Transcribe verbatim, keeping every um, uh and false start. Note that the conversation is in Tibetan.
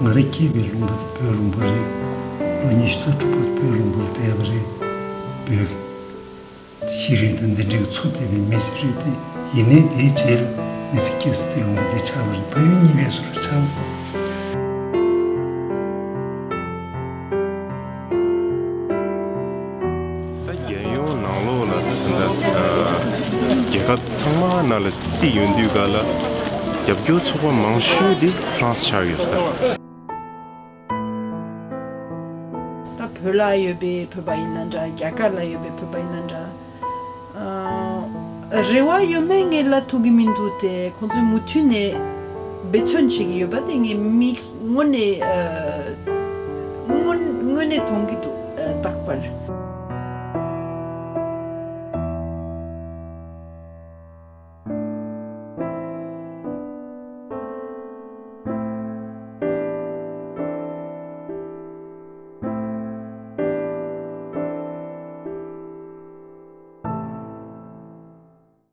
ང་རང་སྐྱེས་པའི་ལུང་པ་དེ་བོད་ལུང་པ་རེད། ལོ་ཉི་ཤུ་རྩ་དྲུག་པ་བོད་ལུང་པར་བསྡད་པ་རེད། བོད་ཀྱི་ཤེས་རིག་དང་འདི་འདྲའི་འཚོ་བསྡད་པའི་མི་ཞིག་རེད་དེ། ཡིན་ནའི་དེའི་རྗེས་ལ་མི་ཚེ་སྐྱེལ་ས་དེ་ལུང་པ་འདི་ཆགས་པ་རེད། ཕ་ཡུལ་གཉིས་པའི་བཟོ་འདྲ་ཆགས་པ་རེད། ད་རྒྱལ་ཡོངས་ནང་ལོགས་ལ་ད་ལྟ་རྒྱལ་ཁབ་ཚང་མ་ནང་ལ་རྩིས་ཡོང་དུས་ག་ལ་རྒྱབ་སྐྱོར་ཚོགས་པ་མང་ཤོས་དེ་ཧྥ་རན་སི་ཆགས་ཡོད་ད། ད་བོད་ལ་ཡོད་པའི་བོད་པ་ཡིན་ན་འདྲ། རྒྱ་གར་ལ་ཡོད་པའི་བོད་པ་ཡིན་ན་འདྲ། ཨ། རེ་བ་ཡོད་མེད་ངས་ལབ་ཐུབ་ཀྱི་མི་འདུག་སྟེ། ཁོང་ཚོས་མུ་མཐུད་ནས་འབད་བརྩོན་བྱེད་ཀྱི་ཡོད་པ་དེ་ངས་མིག་དངོས་ནས། ཨ། དངོས་དངོས་གནས་མཐོང་གི་འདུག་ཨ། རྟག་པར།